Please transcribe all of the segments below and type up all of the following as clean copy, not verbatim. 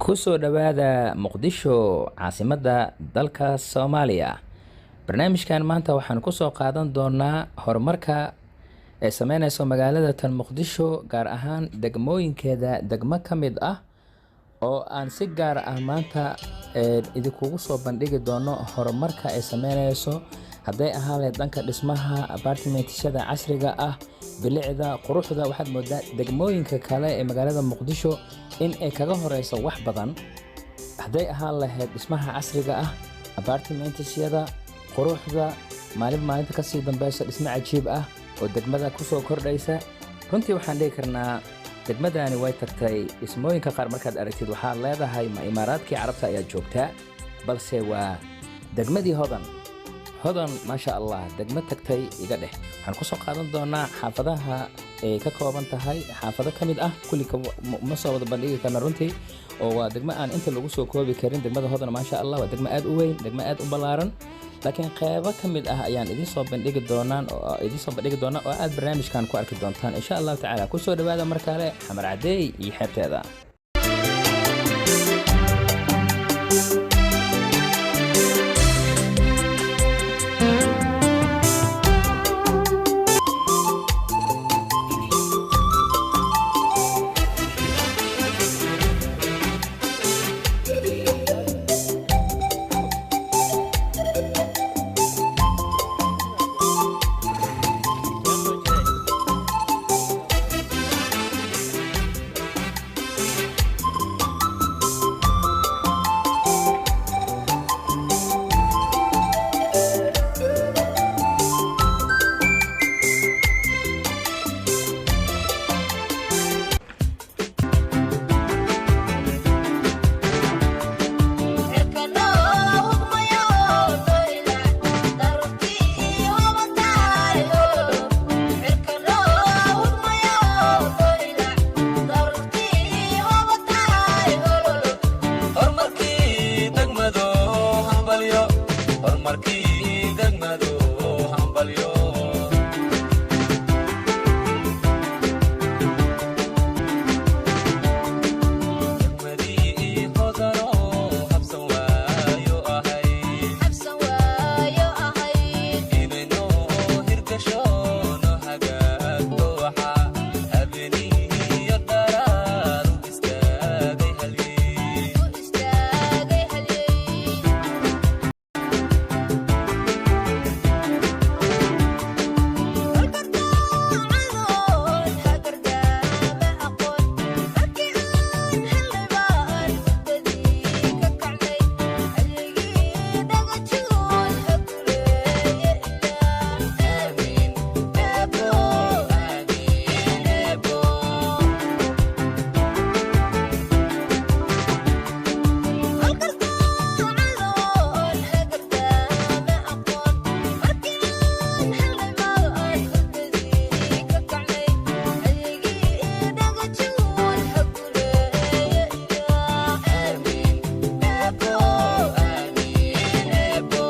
Ku soo dhowaada Muqdisho, caasimadda dalka Soomaaliya. Barnaamijkan maanta waxaan kusoo qaadan doonaa horumarka ay sameyneyso magaalada tan Muqdisho, gaar ahaan degmooyinkeeda. Degmo ka mid ah oo aan si gaar ah maanta idinkugu soo bandhigi doono horumarka ay sameyneyso, hadday ahaan lahayd dhanka dhismaha apartmentshada casriga ah, bilicda, quruxda. Waxaad moodaa degmooyinka kale ee magaalada Muqdisho in ay kaga horeyso wax badan, hadday ahaan lahayd dhismaha casriga ah, apartmentsyada, quruxda. Maalin maalinta kasii dambeysa dhismo cajiib ah oo degmada kusoo kordhaysa. Runtii waxaan dhihi karnaa degmadani way tagtay. Dhismooyinka qaar markaad aragtid waxaad leedahay, ma Imaaraadkii Carabta ayaa joogtaa? Balse waa degmadii Hodan. Hodan, maasha Allah, degmo tagtay iga dheh. Waxaan kusoo qaadan doonaa xaafadaha ay ka kooban tahay, xaafado ka mid ah. Kulli ma soo wada bandhigi karna runtii, oo waa degmo aan inta lagu soo koobi karin. Degmada Hodan, maasha Allah, waa degmo aad u weyn, degmo aad u ballaaran, laakiin qeybo ka mid ah ayaan idiin soo bandhigi doonaan oo idiin soo bandhigi doonaa oo aad barnaamijkan ku arki doontaan, insha Allahu tacaala. Kusoo dhawaada mar kale Xamar Cadeey iyo xeebteeda. Horumarkii degmado hambalyo, horumarkii degmado hambalyo. Degmadii Hodano habsan waayo ahay inayno hirgasho no hagaagto, waxa habeeniyo dharaar u istaagay halyey. Aamin Eebo, aamin Eebo. Aamin Eebo, aamin Eebo.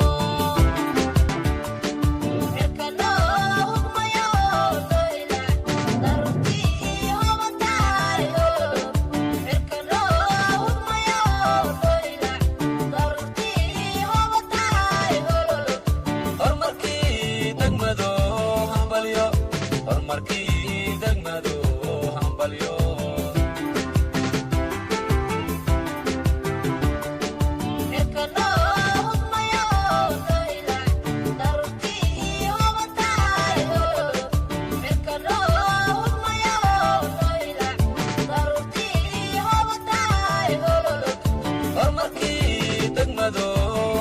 Horumarkii degmado hambalyo, horumarkii degmado hambalyo. Horumarkii degmado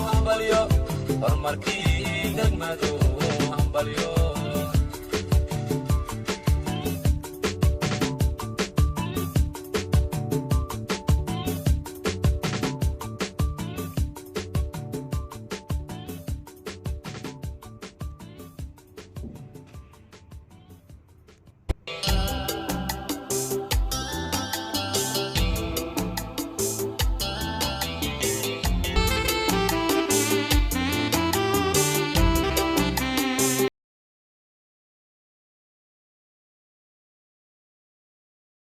hambalyo, horumarkii degmado hambalyo.